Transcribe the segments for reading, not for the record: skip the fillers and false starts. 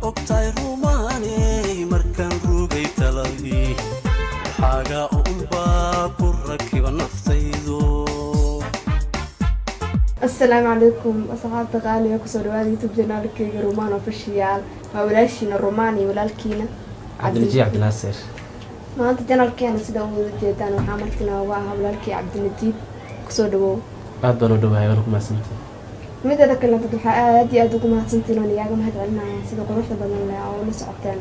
Ogtahay rumaaney, markaan rugay taladii, waxaaga unbaa ku rakiba naftaydu. Asalaamu calaykum, asxaabta qaaliga, kusoo dhawaada YouTube channelkeyga Rumaan Official. Waa walaashiina Rumaan iyo walaalkiina Cabdinajiib Cabdinaasir. Maanta channelkeena, sida u wada jeedaan, waxaa marti nooga ah walaalkii Cabdinajiib. Kusoo dhawow. Aad baan u dhawahay, waan ku mahadsantahay. Mideeda kale, dad waxaa aad iyo aad ugu mahadsantiin oon igaaga mahad celinaya sida quruxda badan leh oo ula socoteen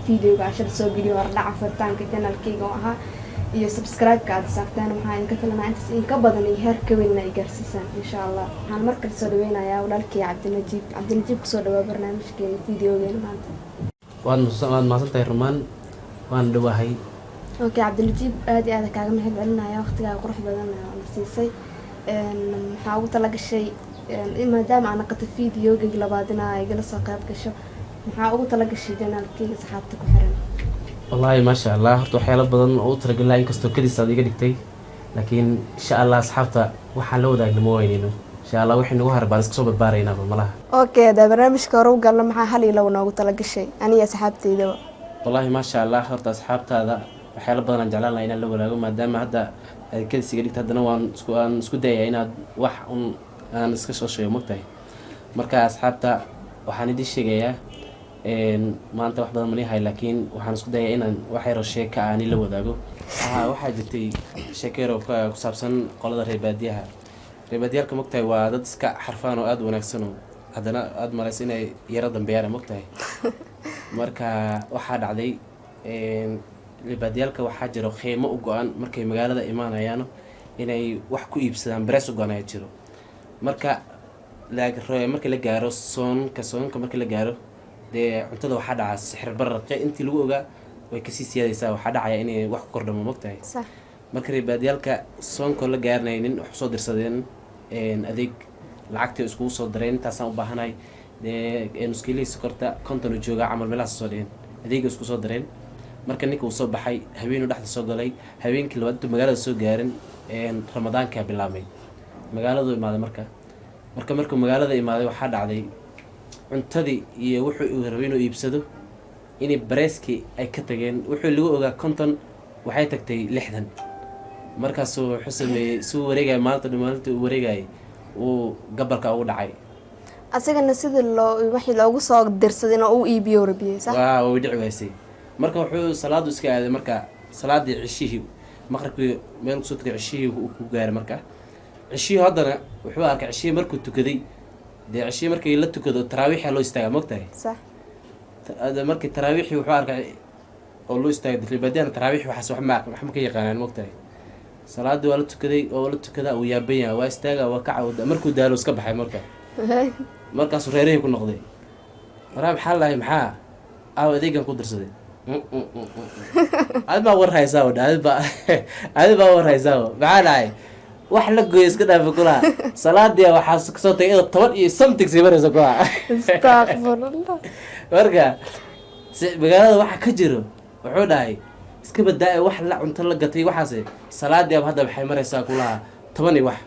videoga cashar soo geliyo hordhaca furitaanka channelkeyga oo ahaa iyo subscribe-ka aad saarteen. Waxaa idinka filanaa intaas inka badan iyo heer ka weyn ay gaarsiisaan, insha Allah. Waxaan mar kale soo dhaweynayaa walaalkii Cabdinajiib. Cabdinajiib, kusoo dhawaa barnaamijkeena, videogeena maanta. Waad mahadsantahay Rumaan, waan dhawahay. Okay, Cabdinajiib, aad iyo aad kaaga mahad celinaya waqtigaaga qurux badan oo na siisay. Waxaa ugu talagashay, maadaama aan naqato videogeyga labaad inaa igala soo qayb gasho, maxaa ugu talagashay channelkeyga asxaabta ku xiran? Wallaahi, maasha Allah, horta waxyaalo badan oo u talagelin lahaa, inkastoo kadiis aad iga dhigtay, laakiin insha Allah asxaabta waxaan la wadaagna ma weyneyno. Insha Allah wixii nagu haray baan iska soo barbaaraynaaba malaha. Okay, hadaa barnaamijka hore u galno, maxaa hal iyo labo noogu talagashay aniga asxaabteydaba? Wallaahi, maasha Allah, horta asxaabtaada waxyaalo badan aan jeclaan lahaa inaan la wadaago, maadaama hadda aad kadis iga dhigtay, haddana waan isku aan isku dayaya inaad wax un aan iska soo sheego, mogtahay. Marka asxaabta waxaan idin sheegayaa, maanta wax badan malihay, laakiin waxaan isku dayayaa inaan wax yaroo sheeka aan la wadaago. Waxaa jirtay sheeko yaroo ku saabsan qolada reer baadiyaha. Reer baadiyaalka, mogtahay, waa dad iska xarfaan oo aada u wanaagsan, oo haddana aada malaysa inay yaro dambeeyaan, mogtahay. Marka waxaa dhacday, reer baadiyaalka waxaa jiro qiimo u go-an markay magaalada imaanayaan inay wax ku iibsadaan, barees u go-an ayaa jiro. Marka marka la gaaro soonka, marka la gaaro, dee cuntada waxaa dhacaa sixir barar. Intii lagu ogaa way kasii siyaadaysaa. Waxaa dhacaya inay wax ku kordhamo, mogtahay. Sax. Marka reer baadiyaalka soonkoo la gaaranaynin wax usoo dirsadeen adeeg, lacagtii iskugu soo dareen, intaasaan u baahanahay, dee nuskiilihii sokorta 50 uu joogaa camal, meelahaas soo dhigeen, adeega isku soo dareen. Marka ninka uu soo baxay, haweenuu dhexda soo galay, habeenkii labaad intuu magaalada soo gaarin Ramadaankaa bilaabmay. Magaaladuu imaaday. Marka markuu magaalada imaaday, waxaa dhacday cuntadii iyo wuxuu uu rabay inuu iibsado inay bareeskii ay ka tageen. Wuxuu lagu ogaa 50, waxay tagtay 60. Markaasuu wuxuu sameeyey, suu wareegaya maalinta dhan, maalinta uu wareegayay, uu gabalka ugu dhacay. Asagana sidii loo wixii loogu soo dirsaday inuu u iibiyo rabiyey, sax. Waa way dhici waysay. Marka wuxuu salaadu iska aaday, marka salaadii cishihii, maqribkii meel kusoo tukay, cishihii uu ku gaaray. Marka cishihii haddana wuxuu arkay, cishihii markuu tukaday, dee cishihii markii la tukado taraawiixaa loo istaagaa, mogtahay. Sax. Markii taraawiixii wuxuu arkay oo loo istaagay, reer taraawiix waxaas wax ma ka yaqaanaan, mogtahay. Salaadii waa la tukaday oo la tukadaa, uu yaaban yahay, waa istaaga, waa kaca, markuu daalo iska baxay. Marka markaasuu reerihii ku noqday. Waraa, maxaa lahay, maxaa aaw adeegan ku dirsaday? Adi baa war haysaa dha, adi baa war haysaa, maxaa dhacay? Wax la gooyo iska dhaafa kulaha, salaadii waxaa kasoo tagay iyadoo 10 iyo something sii maraysa kulaha. Astaqfirullah. Marka si magaalada waxa ka jiro, wuxuu dhahay, iska badaa wax la cunto la gatay, waxaase salaadii aba hadda waxay maraysaa kulaha 10 iyo wax,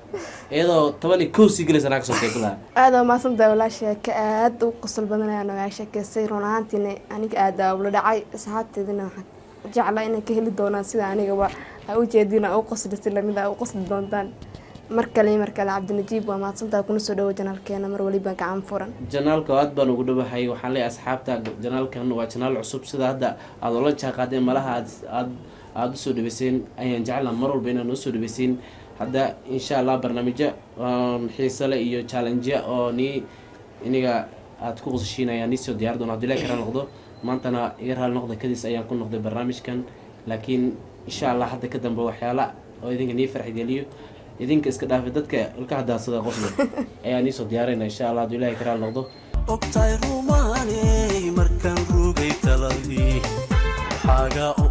iyadoo 11 sii gelaysa naa kasoo tagay kulaha. Aada waa mahadsantahay walaa, sheeke aad u qosol badan ayaa noogaa sheekeysay. Run ahaantiina aniga aada ula dhacay, asxaabteedina waxaan jeclaa inay ka heli doonaan sida anigaba ha ujeedin u qosli, si lamid a u qosli doontaan. Mar kale iyo mar kale, Cabdinajiib, waa mahadsantahay, kuna soo dhawo channelkeena mar waliba gacan furan. Channelka aad baan ugu dhawahay. Waxaan leeyahay asxaabta, channelkan waa channel cusub. Sida hadda aada ula jaan qaadeen malaha, aad usoo dhaweyseen ayaan jeclaa mar walba inaad noo soo dhaweyseen. Hadda insha Allah barnaamijyo xiise leh iyo challenge oo nii iniga aad ku qosashiin ayaan niisoo diyaar doona, haddii ilahi kara noqdo. Maantana iga raali noqda, kadis ayaan ku noqday barnaamijkan, laakiin insha Allah hadda ka dambe waxyaala oo idinka nii farxi geliyo, idinka iska dhaafay dadka ilkaha daadsada qosla, ayaa niisoo diyaarayna, insha Allah, hadduu Ilahi karaal noqdo. Ogtahay rumaaney, markaan rugay taladii, waxaaga.